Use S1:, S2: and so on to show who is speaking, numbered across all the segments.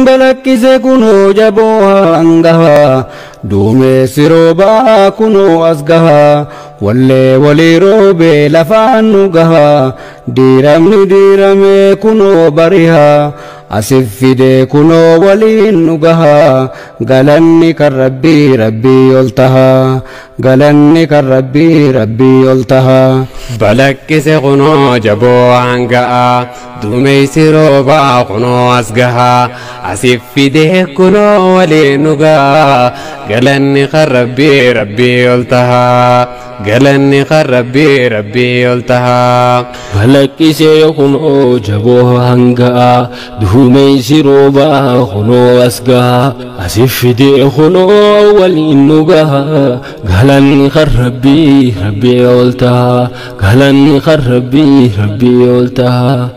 S1: Balaqqise kunoo jaboo hangaha, duumessi roobaa kunoo as gaha, wallee walii roobee lafaan nu gaha, diiramni diiramee kunoo bariha, asif fidee kunoo waliin nu gaha, galanni kan Rabbii Rabbii ol taha, galanni kan Rabbii Rabbii ol taha.
S2: Balaqqise kunoo jaboo hanga'a, duumessi roobaa kunoo as gaha, asif fidee kunoo waliin nu gaha, galanni kan Rabbii Rabbii ol taha, galanni kan Rabbii Rabbii ol taha.
S3: Balaqqisee kunoo jaboo hanga'a, duumessi roobaa kunoo as gaha, asif fidee kunoo waliin nu gaha, galanni kan Rabbii Rabbii ol taha, galanni kan Rabbii Rabbii ol taha.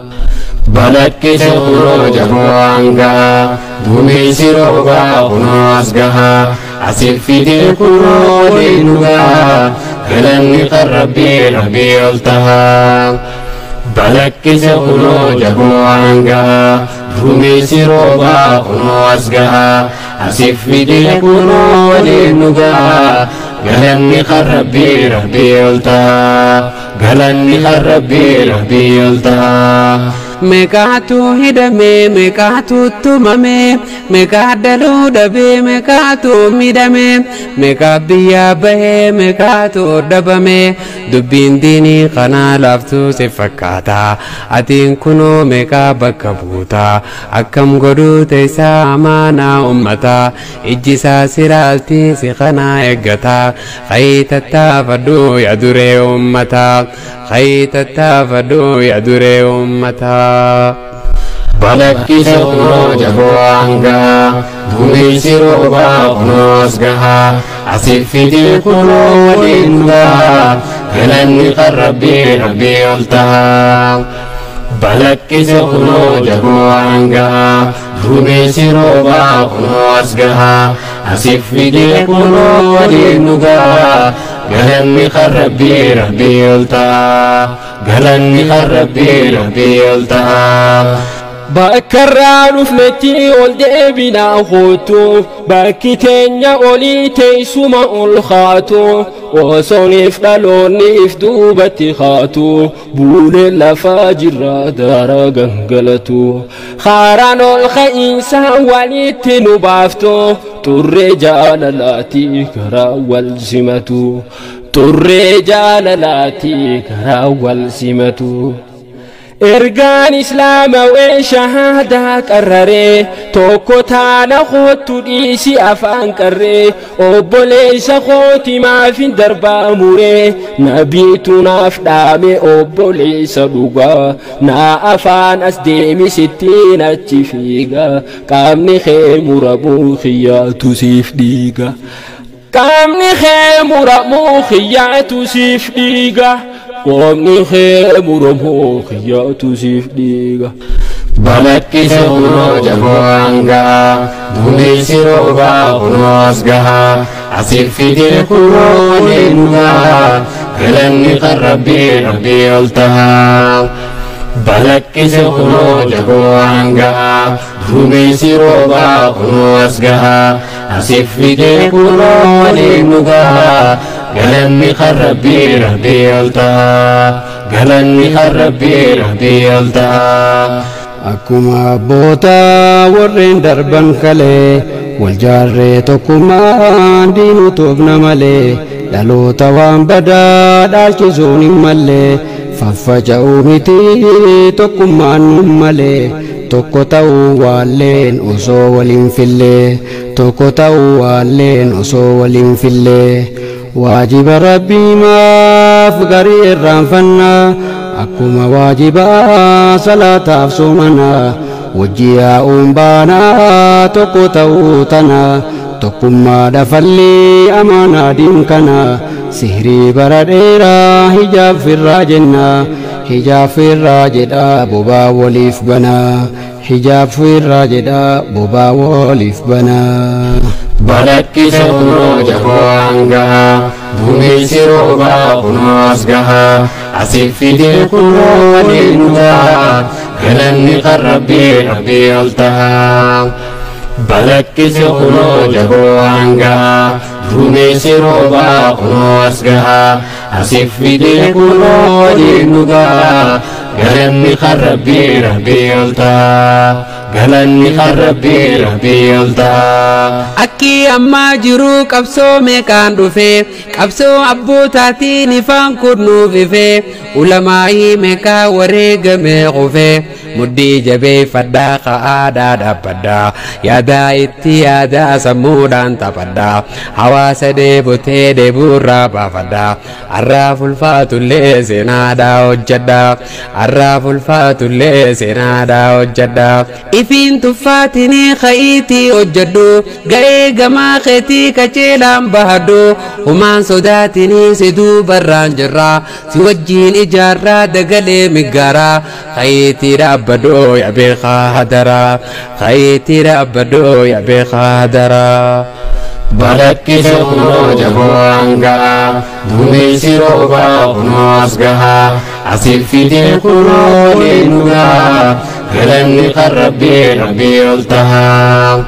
S2: Balaqqise kunoo jaboo hanga'a, duumessi roobaa kunoo as gaha, asif fidee kunoo waliin nu gaha, galanni kan Rabbii Rabbii ol taha. Balaqqise kunoo jaboo hanga'a, duumessi roobaa kunoo as gaha, asif fidee kunoo waliin nu gaha, galanni kan Rabbii Rabbii ol taha, galanni kan Rabbii Rabbii ol taha. Meeqaatu hidhamee, meeqaatu tumamee, meeqaa dhaluu dhabee, meeqaatu miidhamee, meeqaa biyyaa bahee, meeqaatu dhabamee, dubbiin diinii kanaa laaftuu si fakkaata, atiin kunoo meeqaa bakka buuta, akkam godhuu teessaa amaanaa uummataa, ijji isaa siraaltii si kanaa eeggata, hayii tattaafadhu yaa duree uummataa, hayii tattaafadhu yaa duree uummataa. Balaqqise kunoo jaboo hanga'a, duumessi roobaa kunoo as gaha, asif fidee kunoo waliin nu gaha, galanni kan Rabbii Rabbii ol taha. Balaqqise kunoo jaboo hanga'a, duumessi roobaa kunoo as gaha, asif fidee kunoo waliin nu gaha, galanni kan Rabbii Rabbii ol taha, galanni kan Rabbii Rabbii ol taha.
S3: Bakka irraa dhufnetti ol deebinaa kootu, bakki teenya olii teessuma ol kaatu, osooniif dhaloonniif duubatti kaatu, buulee lafaa jirra daara gangalatu. Haaraan ol ka'iinsa walitti nu baaftu, turree jaalalaati karaa wal simatu, turree jaalalaati karaa wal simatu. Ergaan islaamawee shahaadaa qarraree, tokko taana kootu dhiisi afaan qarree, obboleessa kooti maaf hin darbaa muree, nabiitu naaf dhaame obboleessa dhugaa, naa afaan as deemi sittiin achi fiiga, qaamni kee muramuu xiyyaatu siif dhiiga. Qaamni kee muramuu xiyyaatu siif dhiiga. Qaamni kee muramuu xiyyaatu siif dhiiga.
S2: Balaqqise kunoo jaboo hanga'a, duumessi roobaa kunoo as gaha, asif fidee kunoo waliin nu gaha, galanni kan Rabbii Rabbii ol taha. Balaqqise kunoo jaboo hanga'a, duumessi roobaa kunoo as gaha, asif fidee kunoo waliin nu gaha, galanni kan Rabbii Rabbii ol taha, galanni kan Rabbii Rabbii ol taha.
S1: Akkuma abboota warreen darban kalee, wal jaarree tokkummaan diinuu toofna malee, dhaloota waan badaa dhaalchisuun hin mallee, faffaca'uu miti tokkummaan nun malee, tokko ta'uu waalleen osoo waliin fillee, tokko ta'uu waalleen osoo waliin fillee. Waajiba Rabbii maaf garii irraanfannaa, akkuma waajibaa salaataaf soomanaa, wajji yaa'uun baanaa tokko ta'uu tana, tokkummaa dhafallee amaanaa diin kana, sihrii bara dheeraa hijaab firraa jenna, hijaab firraa jedhaa bobaa waliif banaa, hijaab firraa jedhaa bobaa waliif banaa.
S2: Balaqqise kunoo jaboo hanga'a, duumessi roobaa kunoo as gaha, Asif fidee kunoo waliin nu gaha. Galanni kan Rabbii Rabbii ol taha. Balaqqise kunoo jaboo hangaha. Duumessi roobaa kunoo as gaha. Asif fidee kunoo waliin nu gaha. Galanni kan Rabbii Rabbii ol taha. Galanni kan Rabbii Rabbii ol taha.
S4: Akki ammaa jiru qabsoo meeqaan dhufe, qabsoo abbootaatiin ifaan kun nuuf ife, ulamaa'ii meeqaa wareegame qufe, muddii jabeeffadhaa ka'aadhaa dhaabbadhaa, yaadaa itti yaadaa sammuudhaan taphadhaa, hawaasa dheebotee dheebuurraa baafadhaa, arraaf ulfaatullee seenaadhaa hojjedhaa, arraaf ulfaatullee seenaadhaa hojjedhaa. Ifiin tuffaatinii ka'iitii hojjedhu, ga'ee gamaa keetii kacheelaan bahadhu, humaan sodaatinii si duubarraan jirra, si wajjiin ijaarraa dagalee miggaaraa, ka'iitii dhaabbadhu yaa beekaa hadaraa, ka'iitii dhaabbadhu yaa beekaa hadaraa.
S2: Balaqqise kunoo jaboo hanga'a. Duumessi roobaa kunoo as gaha. Asif fidee kunoo waliin nu gaha. Galanni kan Rabbii Rabbii ol taha.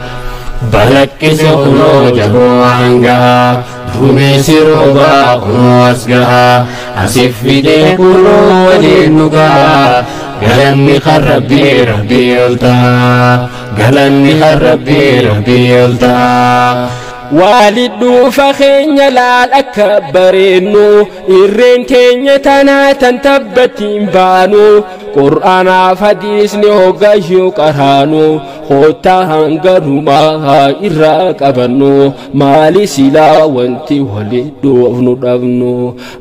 S2: Balaqqise kunoo jaboo hanga'a. Duumessi roobaa kunoo as gaha. Asif fidee kunoo waliin nu gaha. Galanni kan Rabbii Rabbii ol taha. Galanni kan Rabbii Rabbii ol taha.
S3: Waalid dhuufa keenya laal akka bareennu, irreen teenya tanaa tan tabbattiin baanu, qur'aanaaf hadiisni hoggayyuu qaraanu, koottaa hanga dhumaa irraa qabannu, maali silaa wanti wali dhuufnu dhabnu,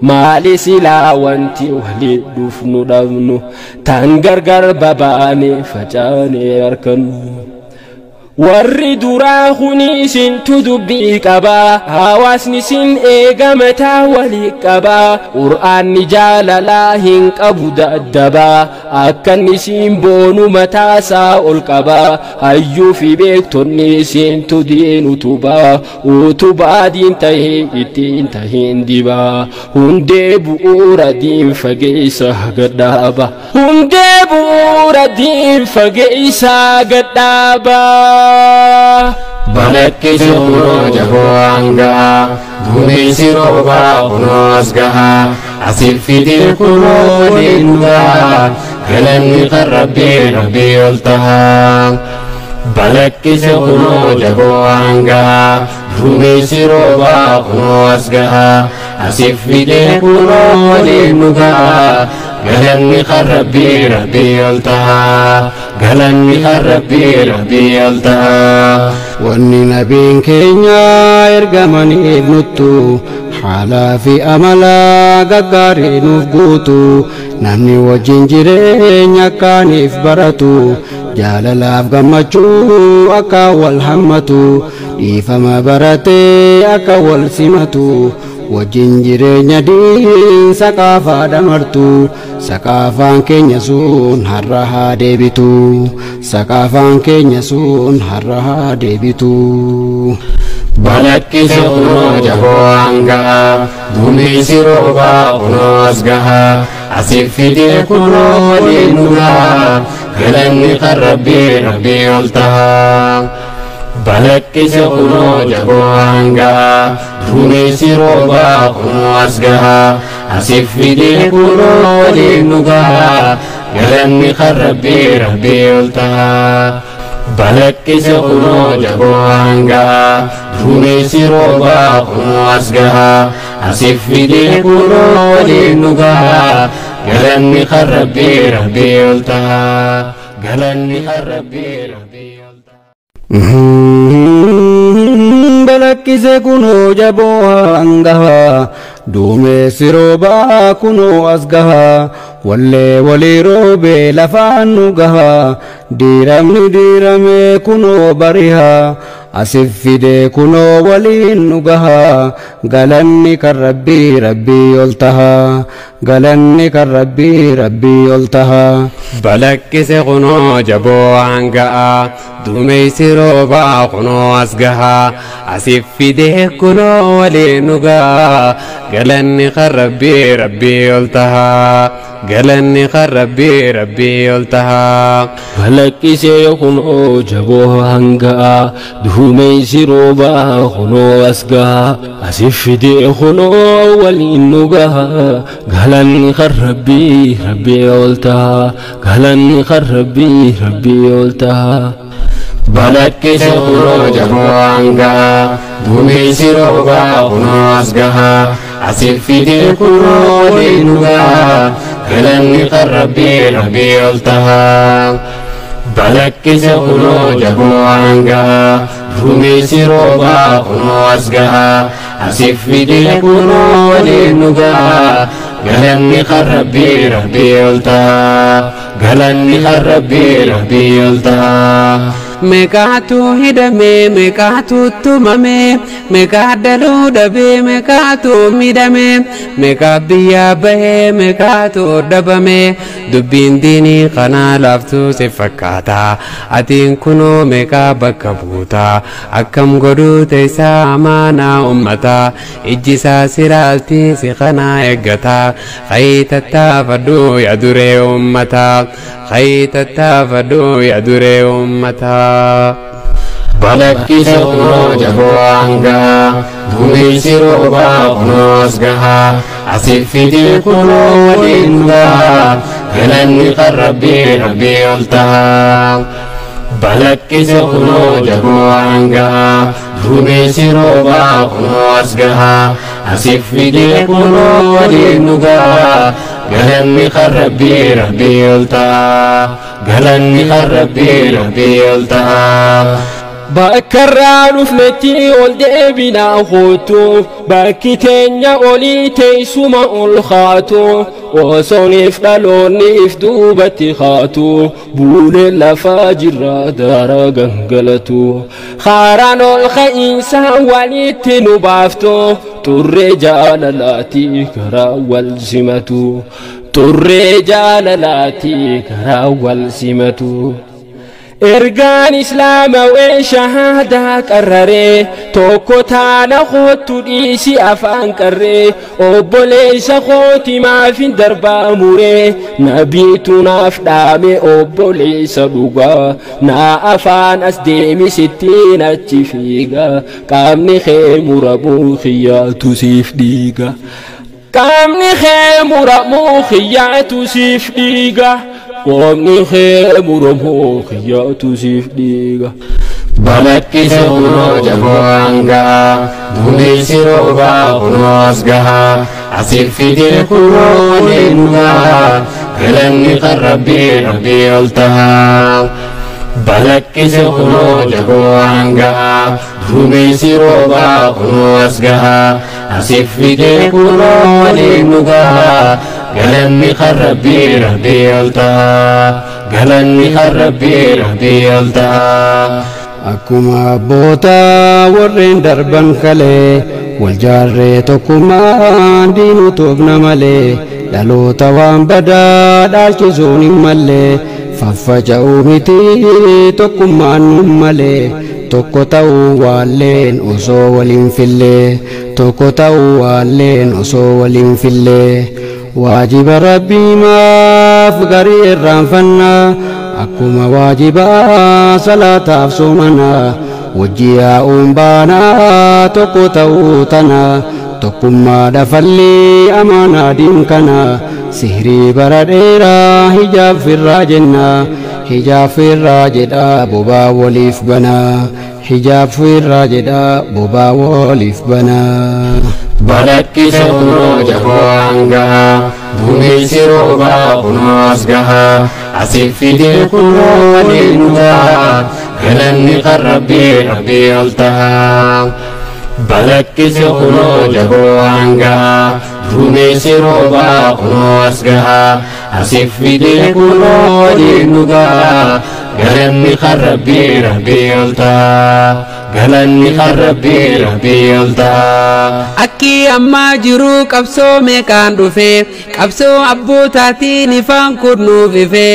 S3: maali silaa wanti wali dhuufnu dhabnu, tan gargar babaane facaane harkannu. Warri duraa kuni isintu dubbii qaba, hawaasni isin eega mataa walii qaba, qur'aanni jaalalaa hin qabu daddaba, akkanni isin boonu mataasaa ol qaba, hayyuu fi beektonni isintu diin utubaa, utubaa diin tahee ittiin tahin dibaa, hundee bu'uura diin fageessa gadhaaba, hundee bu'uura diin fageessa gadhaaba.
S2: Balaqqise kunoo jaboo hanga'a. Duumessi roobaa kunoo as gaha. Asif fidee kunoo waliin nu gaha. Galanni kan Rabbii Rabbii ol taha. Balaqqise kunoo jaboo hanga'a. Duumessi roobaa kunoo as gaha. Asif fidee kunoo waliin nu gaha. Galanni kan Rabbii Rabbii ol taha. Galanni kan Rabbii Rabbii ol taha.
S1: Wanni nabiin keenya ergamaniif nuttu, haalaa fi amala gaggaarii nuuf guutu, namni wajjin jireenya akkaaniif baratu, jaalalaaf gammachuu akka wal hammatu, dhiifama baratee akka wal simatu, wajjin jireenya diin saqaafaa damartu, saqaafaan keenya sun har'a haa deebitu, saqaafaan keenya sun har'a haa deebitu.
S2: Balaqqise kunoo jaboo hanga'a. Duumessi roobaa kunoo as gaha. Asif fidee kunoo waliin nu gaha. Galanni kan Rabbii Rabbii ol taha. Balaqqise kunoo jaboo hanga'a. Duumessi roobaa kunoo as gaha. Asif fidee kunoo waliin nu gaha. Galanni kan Rabbii Rabbii ol taha. Balaqqise kunoo jaboo hanga'a. Duumessi roobaa kunoo as gaha. Asif fidee kunoo waliin nu gaha. Galanni kan Rabbii Rabbii ol taha. Galanni kan Rabbii Rabbii ol taha.
S1: Balaqqise kunoo jaboo hangaha. Duumessi roobaa kunoo as gaha. Wallee walii roobee lafaan nu gaha. Diiramni diiramee kunoo bariha. Asif fidee kunoo waliin nu gaha. Galanni kan Rabbii Rabbii ol taha. Galanni kan Rabbii Rabbii ol taha.
S4: Balaqqise kunoo jaboo hanga'a. Duumessi roobaa kunoo as gaha. Asif fidee kunoo waliin nu gaha. Galanni kan Rabbii Rabbii ol tahaa. Galanni kan Rabbii Rabbii ol tahaa.
S3: Balaqqisee kunoo jaboo hanga'a, duumessi roobaa kunoo as gaha, asif fidee kunoo waliin nu gaha. Galanni kan Rabbii Rabbii ol taha, galanni kan Rabbii Rabbii ol taha.
S2: Balaqqise kunoo jaboo hanga'a, duumessi roobaa kunoo as gaha, asif fidee kunoo waliin nu gaha. Galanni kan Rabbii Rabbii ol tahaa. Balaqqise kunoo jaboo hanga'a, duumessi roobaa kunoo as gaha, asif fidee kunoo waliin nu gaha. Galanni kan Rabbii Rabbii ol tahaa. Galanni kan Rabbii Rabbii ol tahaa.
S4: Meeqaatu hidhame, meeqaatu tumame, meeqaa dhaluu dhabe, meeqaatu miidhame, meeqaa biyyaa bahee, meeqaatu dhabame. Dubbiin diinii kanaa laaftuu si fakkaata, atiin kunoo meeqaa bakka buuta, akkam godhuu teessaa amaanaa ummata, ijji isaa siraaltii si kanaa eeggata, hayii tattaafadhu yaa duree ummata, hayii tattaafadhu yaa duree ummata.
S2: Balaqqise kunoo jaboo hanga'a, duumessi roobaa kunoo as gaha, asif fidee kunoo waliin nu gaha. Galanni kan Rabbii Rabbii ol tahaa. Balaqqise kunoo jaboo hanga'a, duumessi roobaa kunoo as gaha, asif fidee kunoo waliin nu gaha. Galanni kan Rabbii Rabbii ol tahaa. Galanni kan Rabbii Rabbii ol tahaa.
S3: Bakka irraa dhufnetti ol deebinaa kootu, bakki teenya olii teessuma ol kaatu, osooniif dhaloonniif duubatti kaatu, buulee lafaa jirra daara gangalatu. Haaraan ol ka'iinsa walitti nu baaftu, xurree jaalalaati karaa wal simatu. Xurree jaalalaati karaa wal simatu. Ergaan islaamawee shahaadaa qarraree, tokko taana kootu dhiisi afaan qarree, obboleessa kooti maafin darbaa muree, nabiitu naaf dhaame obboleessa dhugaa, naa afaan as deemi sittiin achi fiiga, qaamni kee muramuu xiyyaatu siif dhiiga. Qaamni kee muramuu xiyyaatu siif dhiiga. Qaamni kee muramuu xiyyaatu siif dhiiga.
S2: Balaqqise kunoo jaboo hanga'a, duumessi roobaa kunoo as gaha, asif fidee kunoo waliin nu gaha. Galanni kan Rabbii Rabbii ol tahaa. Balaqqise kunoo jaboo hanga'a, duumessi roobaa kunoo as gaha, asif fidee kunoo waliin nu gaha. Galanni kan Rabbii Rabbii ol tahaa. Galanni kan Rabbii Rabbii ol tahaa.
S1: Akkuma abboota warreen darban kalee, wal jaarree tokkummaan diinuu toofna malee, dhaloota waan badaa dhaalchisuun hin mallee, faffaca'uu miti tokkummaan nun malee, tokko ta'uu waalleen osoo waliin fillee, tokko ta'uu waalleen osoo waliin fillee. Waajiba Rabbii maaf garii irraanfannaa, akkuma waajibaa salaataaf soomanaa, wajji yaa'uun baanaa tokko ta'uu tana, tokkummaa dhafallee amaanaa diin kana, sihrii bara dheeraa hijaab firraa jenna, hijaab firraa jedhaa bobaa waliif banaa, hijaab firraa jedhaa bobaa waliif banaa.
S2: Balaqqise kunoo jaboo hanga'a, duumessi roobaa kunoo as gaha, asif fidee kunoo waliin nu gaha. Galanni kan Rabbii Rabbii ol tahaa. Balaqqise kunoo jaboo hanga'a, duumessi roobaa kunoo as gaha, asif fidee kunoo waliin nu gaha. Galanni kan Rabbii Rabbii ol tahaa. Galanni kan Rabbii Rabbii ol ta'a.
S4: Akki ammaa jiru qabsoo meeqaan dhufe, qabsoo abbootaatiin ifaan kun nuuf ife,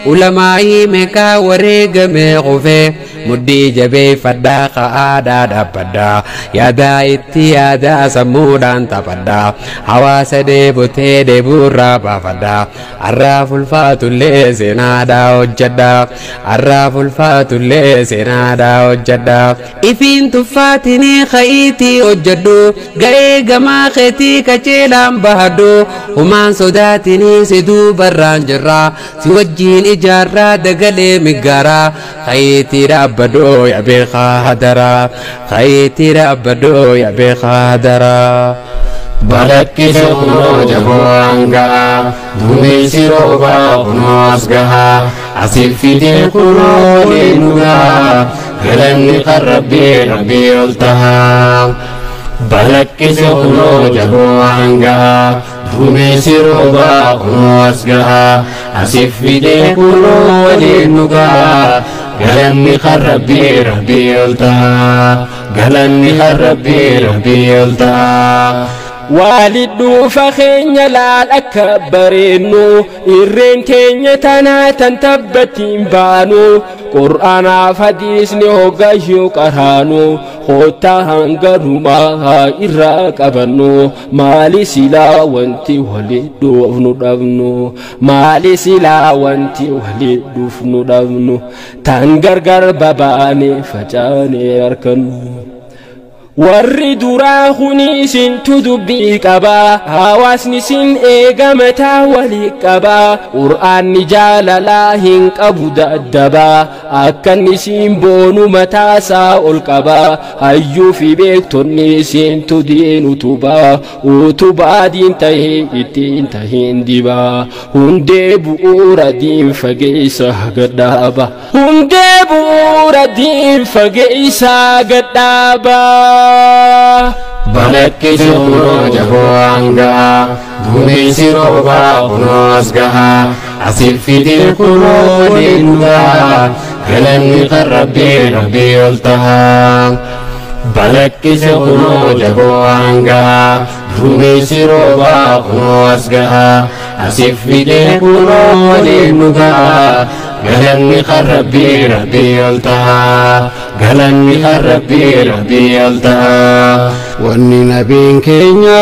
S4: ulamaa'ii meeqaa wareegame qufe. Muddii jabeeffadhaa, ka'aadhaa dhaabbadhaa, yaadaa itti yaadaa, sammuudhaan taphadhaa, hawaasa dheebotee dheebuurraa baafadhaa. Arraaf ulfaatullee seenaadhaa hojjedhaa, arraaf ulfaatullee seenaadhaa hojjedhaa. Ifiin tuffaatinii ka'iitii hojjedhu, ga'ee gamaa keetii kacheelaan bahadhu. Humaan sodaatinii si duubarraan jirraa, si wajjiin ijaarraa dagalee miggaaraa. Ka'iitii dhaabbadhu yaa beekaa hadaraa, ka'iitii dhaabbadhu yaa beekaa hadaraa.
S2: Balaqqise kunoo jaboo hanga'a, duumessi roobaa kunoo as gaha, asif fidee kunoo waliin nu gaha, galanni kan Rabbii Rabbii ol taha. Balaqqise kunoo jaboo hanga'a, duumessi roobaa kunoo as gaha, asif fidee kunoo waliin nu gaha, galanni kan Rabbii Rabbii ol taha. Galanni kan Rabbii Rabbii ol taha.
S3: Waalid dhuufa keenya laal akka bareennu, irreen teenya tanaa tan tabbattiin baanu, qur'aanaaf hadiisni hoggayyuu qaraanu, koottaa hanga dhumaa irraa qabannu. Maali silaa wanti walit dhuufnu dhabnu? Maali silaa wanti walit dhuufnu dhabnu, tan gargar babaane facaane harkannu? Warri duraa kuni isintu dubbii qabaa, hawaasni sin eega mataa walii qabaa. Qur'aanni jaalalaa hin qabu daddabaa, akkanni isin boonu mataasaa ol qabaa. Hayyuu fi beektonni isintu diin utubaa, utubaa diin tahee ittiin tahin dibaa. Hundee bu'uura diin fageessa gadhaaba, hundee bu'uura diin fageessa gadhaaba.
S2: Balaqqise kunoo jaboo hanga'a, duumessi roobaa kunoo as gaha, asif fidee kunoo waliin nu gaha, galanni kan Rabbii Rabbii ol taha. Balaqqise kunoo jaboo hanga'a, duumessi roobaa kunoo as gaha, asif fidee kunoo waliin nu gaha, galanni kan Rabbii Rabbii ol taha. Galanni kan Rabbii Rabbii ol taha.
S1: Wanni nabiin keenya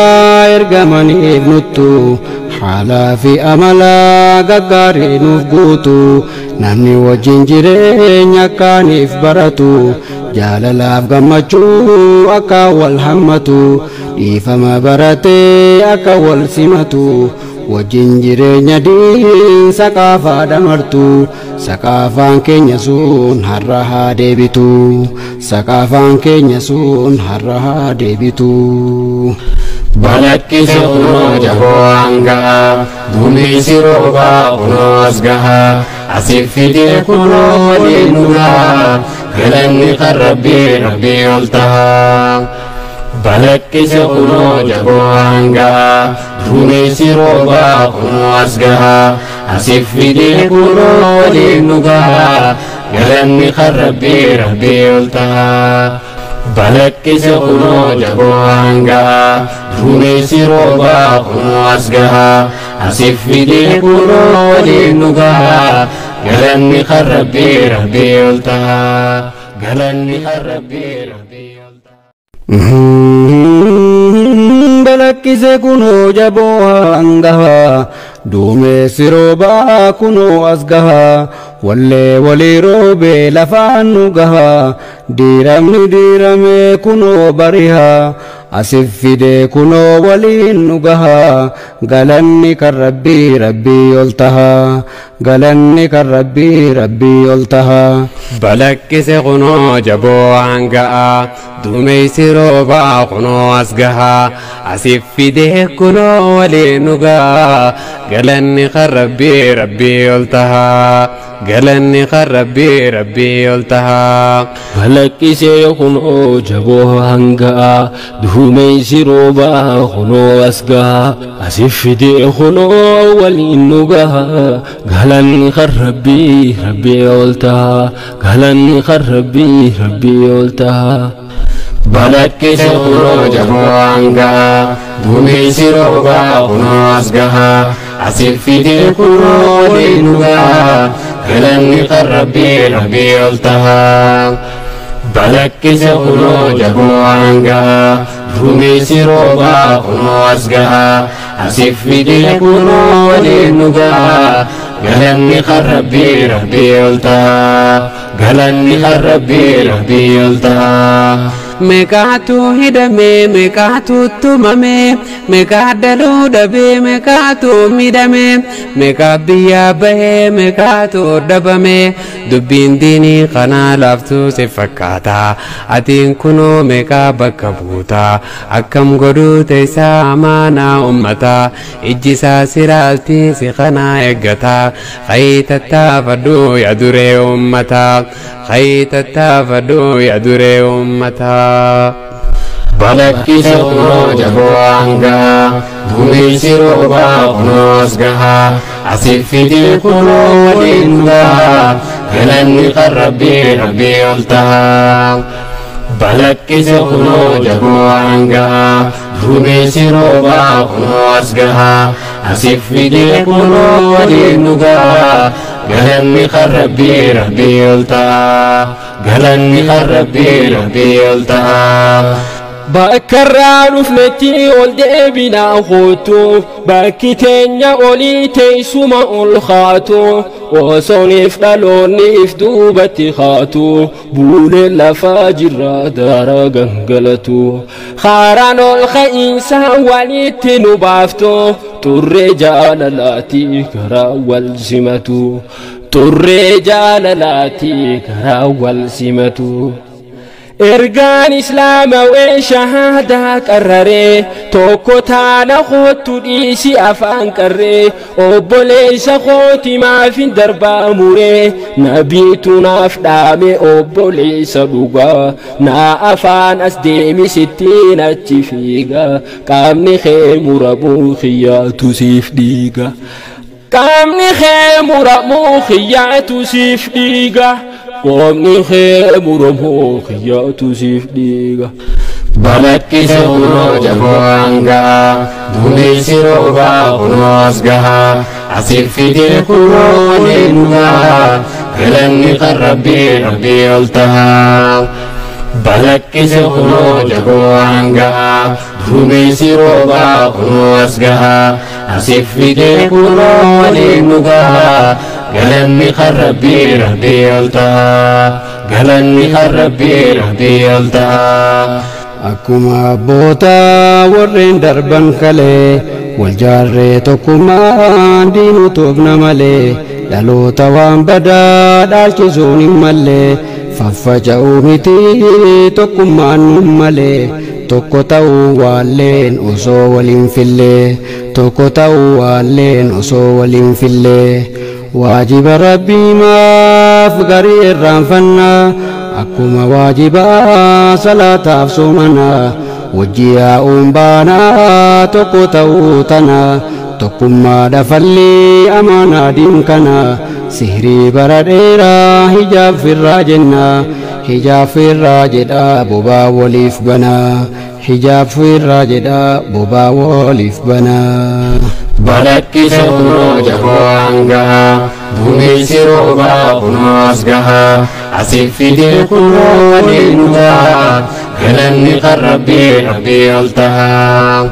S1: ergamaniif nuttu haalaa fi amala gaggaarii nuuf guutu, namni wajjin jireenya akkaaniif baratu, jaalalaaf gammachuu akka wal hammatu, dhiifama baratee akka wal simatu, wajjin jireenya diin saqaafaa damartu. Saqaafaan keenya sun har'a haa deebitu, saqaafaan keenya sun har'a haa deebitu.
S2: Balaqqise kunoo jaboo hanga'a, duumessi roobaa kunoo as gaha, asif fidee kunoo waliin nu gaha, galanni kan Rabbii Rabbii ol taha. Balaqqise kunoo jaboo hanga'a, duumessi roobaa kunoo as gaha, asif fidee kunoo waliin nu gaha, galanni kan Rabbii Rabbii ol taha. Balaqqise kunoo jaboo hanga'a, duumessi roobaa kunoo as gaha, asif fidee kunoo waliin nu gaha, galanni kan Rabbii Rabbii ol taha. Galanni kan Rabbii Rabbii ol taha.
S1: Balaqqise kunoo jaboo hangaha, duumessi roobaa kunoo as gaha, wallee walii roobee lafaan nu gaha, diiramni diiramee kunoo bariha, asif fidee kunoo waliin nu gaha, galanni kan Rabbii Rabbii ol taha, galanni kan Rabbii Rabbii ol taha.
S4: Balaqqise kunoo jaboo hanga'a, Duumessi roobaa kunoo as gahaa, asif fidee kunoo waliin nu gahaa. Galanni kan Rabbii Rabbii ol tahaa, galanni kan Rabbii Rabbii ol tahaa.
S3: Balaqqisee kunoo jaboo hanga'a, duumessi roobaa kunoo as gaha, asif fidee kunoo waliin nu gaha. Galanni kan Rabbii Rabbii ol taha, galanni kan Rabbii Rabbii ol taha.
S2: Balaqqise kunoo jaboo hanga'a, duumessi roobaa kunoo as gaha, asif fidee kunoo waliin nu gaha. Galanni kan Rabbii Rabbii ol taha. Balaqqise kunoo jaboo hanga'a, duumessi roobaa kunoo as gaha, asif fidee kunoo waliin nu gaha. Galanni kan Rabbii Rabbii ol taha, galanni kan Rabbii Rabbii ol taha.
S4: Meeqaatu hidhamee, meeqaatu tumame, meeqaa dhaluu dhabee, meeqaatu miidhame, meeqaa biyyaa bahee, meeqaatu dhabame. Dubbiin diinii kanaa laaftuu si fakkaata, atiin kunoo meeqaa bakka buuta. Akkam godhuu teessaa amaanaa ummata, ijji isaa siraaltii si kanaa eeggata. Hayii tattaafadhuu yaa duree ummata, hayii tattaafadhuu yaa duree ummata.
S2: Balaqqise kunoo jaboo hanga'a, duumessi roobaa kunoo as gaha, asif fidee kunoo waliin nu gaha. Galanni kan Rabbii Rabbii ol taha. Balaqqise kunoo jaboo hanga'a, duumessi roobaa kunoo as gaha, asif fidee kunoo waliin nu gaha. Galanni kan Rabbii Rabbii ol taha, galanni kan Rabbii Rabbii ol taha.
S3: Bakka irraa dhufnetti ol deebinaa kootu, bakki teenya olii teessuma ol kaatu, osooniif dhaloonniif duubatti kaatu, buulee lafaa jirra daara gangalatu. Haaraan ol ka'iinsa walitti nu baaftu, xurree jaalalaati karaa wal simatu, xurree jaalalaati karaa wal simatu. Ergaan islaamawee shahaadaa qarraree, tokko taana kootu dhiisi afaan qarree, obboleessa kooti maafin darbaa muree, nabiitu naaf dhaame obboleessa dhugaa, naa afaan as deemi sittiin achi fiiga, qaamni kee muramuu xiyyaatu siif dhiiga. Qaamni kee muramuu xiyyaatu siif dhiiga. Qaamni kee muramuu xiyyaatu siif dhiiga.
S2: Balaqqise kunoo jaboo hanga'a, duumessi roobaa kunoo as gaha, asif fidee kunoo waliin nu gaha. Galanni kan Rabbii Rabbii ol taha. Balaqqise kunoo jaboo hanga'a, duumessi roobaa kunoo as gaha, asif fidee kunoo waliin nu gaha. Galanni kan Rabbii Rabbii ol taha, galanni kan Rabbii Rabbii ol taha.
S1: Akkuma abboota warreen darban kalee, wal jaarree tokkummaan diinuu toofna malee, dhaloota waan badaa dhaalchisuun hin mallee, faffaca'uu miti tokkummaan nun malee, tokko ta'uu waalleen osoo waliin fillee, tokko ta'uu waalleen osoo waliin fillee. Waajiba Rabbii maaf garii irraanfannaa, akkuma waajiba salaataaf soomanaa, wajji yaa'uun baanaa tokko ta'uu tana, tokkummaa dhafallee amaanaa diin kana, sihrii bara dheeraa hijaab firraa jenna, hijaab firraa jedhaa bobaa waliif banaa, hijaab firraa jedhaa bobaa waliif banaa.
S2: Balaqqise kunoo jaboo hanga'a, duumessi roobaa kunoo as gaha, asif fidee kunoo waliin nu gaha. Galanni kan Rabbii Rabbii ol taha.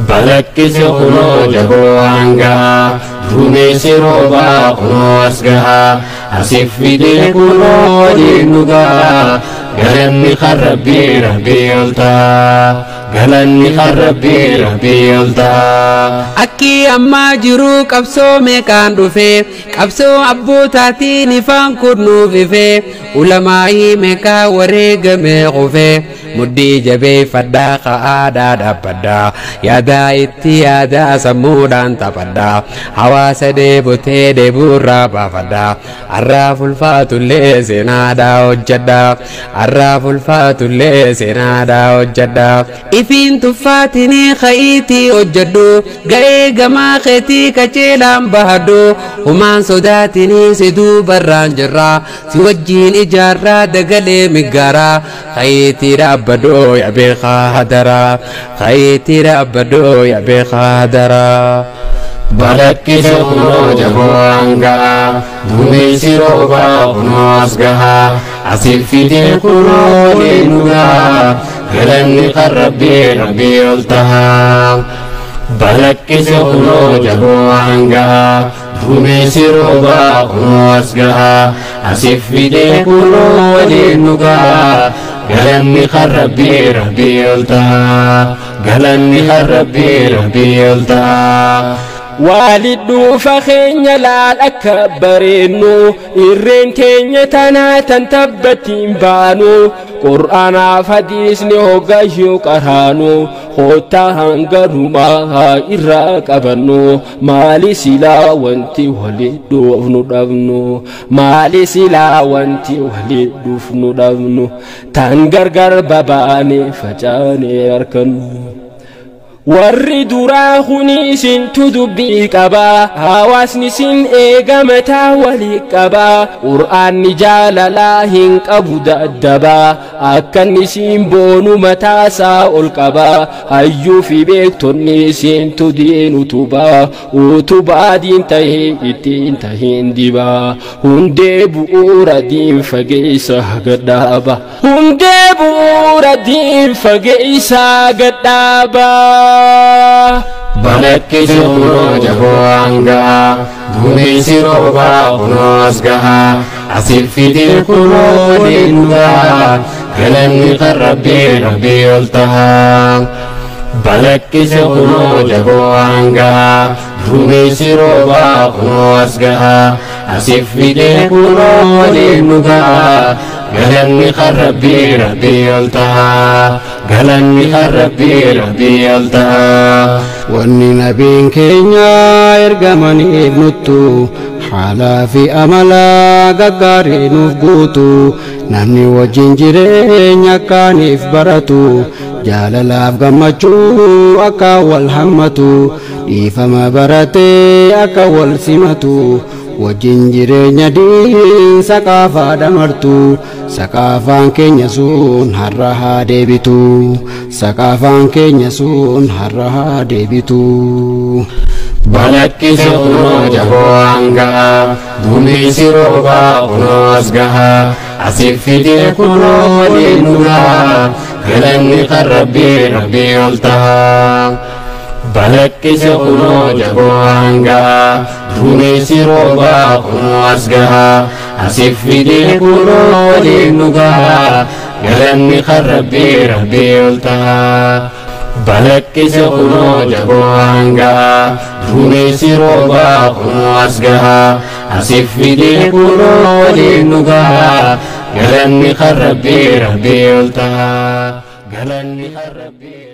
S2: Balaqqise kunoo jaboo hanga'a, duumessi roobaa kunoo as gaha, asif fidee kunoo waliin nu gaha. Galanni kan Rabbii Rabbii ol taha, galanni kan Rabbii Rabbii ol taha.
S4: Akki ammaa jiru qabsoo meeqaan dhufe, qabsoo abbootaatiin ifaan kun nuuf ife, ulamaa'ii meeqaa wareegame qufe, Muddii jabeeffadhaa ka'aadhaa dhaabbadhaa yaadaa itti yaadaa sammuudhaan taphadhaa hawaasa dheebotee dheebuurraa baafadhaa arraaf ulfaatullee seenaadhaa hojjedhaa arraaf ulfaatullee seenaadhaa hojjedhaa ifiin tuffaatinii ka'iitii hojjedhu ga'ee gamaa keetii kacheelaan bahadhu humaan sodaatinii si duubarraan jirraa si wajjiin ijaarraa dagalee miggaaraa ka'iitii dhaabbadhoo yaa beekaa hadaraa ka'iitii dhaabbadhoo yaa beekaa hadaraa.
S2: Balaqqise kunoo jaboo hanga'a duumessi roobaa kunoo as gaha asif fidee kunoo waliin nu gaha galanni kan rabbii rabbii ol taha. Balaqqise kunoo jaboo hanga'a duumessi roobaa kunoo as gaha asif fidee kunoo waliin nu gaha galanni kan rabbii rabbii ol taha galanni kan rabbii rabbii ol taha.
S3: Waalid dhuufa keenya laal akka bareennu irreen teenya tanaa tan tabbattiin baanu qur'aanaaf hadiisni hoggayyuu qaraanu koottaa hanganumaa irraa qabannu maali silaa wanti wali dhuufnu dhabnu maali silaa wanti wali dhuufnu dhabnu tan gargar babaane facaane harkannu. Warri duraa kuni isintu dubbii qabaa hawaasni isin eega mataa walii qabaa qur'aanni jaalalaa hin qabu daddabaa akkanni isin boonu mataasaa ol qabaa hayyuu fi beektonni isintu diin utubaa utubaa diin tahee ittiin tahin dibaa hundee bu'uura diin fageessa gadhaaba hundee bu'uura diin fageessa gadhaaba.
S2: Balaqqise kunoo jaboo hanga'a duumessi roobaa kunoo as gaha asif fidee kunoo waliin nu gaha galanni kan rabbii rabbii ol taha. Balaqqise kunoo jaboo hanga'a duumessi roobaa kunoo as gaha asif fidee kunoo waliin nu gaha galanni kan rabbii rabbii ol taha galanni kan rabbii rabbii ol taha.
S1: Wanni nabiin keenya ergamaniif nuttu haalaa fi amala gaggaarii nuuf guutu namni wajjin jireenya akkaaniif baratu jaalalaaf gammachuu akka wal hammatu dhiifama baratee akka wal simatu wajjin jireenya diin saqaafaa damartu saqaafaan keenya sun har'a haa deebitu saqaafaan keenya sun har'a haa deebitu.
S2: Balaqqise kunoo jaboo hanga'a duumessi roobaa kunoo as gaha asif fidee kunoo waliin nu gaha galanni kan rabbii rabbii ol taha. Balaqqise kunoo jaboo hanga'a duumessi roobaa kunoo as gaha asif fidee kunoo waliin nu gaha galanni kan rabbii rabbii ol taha. Balaqqise kunoo jaboo hanga'a duumessi roobaa kunoo as gaha asif fidee kunoo waliin nu gaha galanni kan rabbii rabbii ol taha galanni kan rabbii.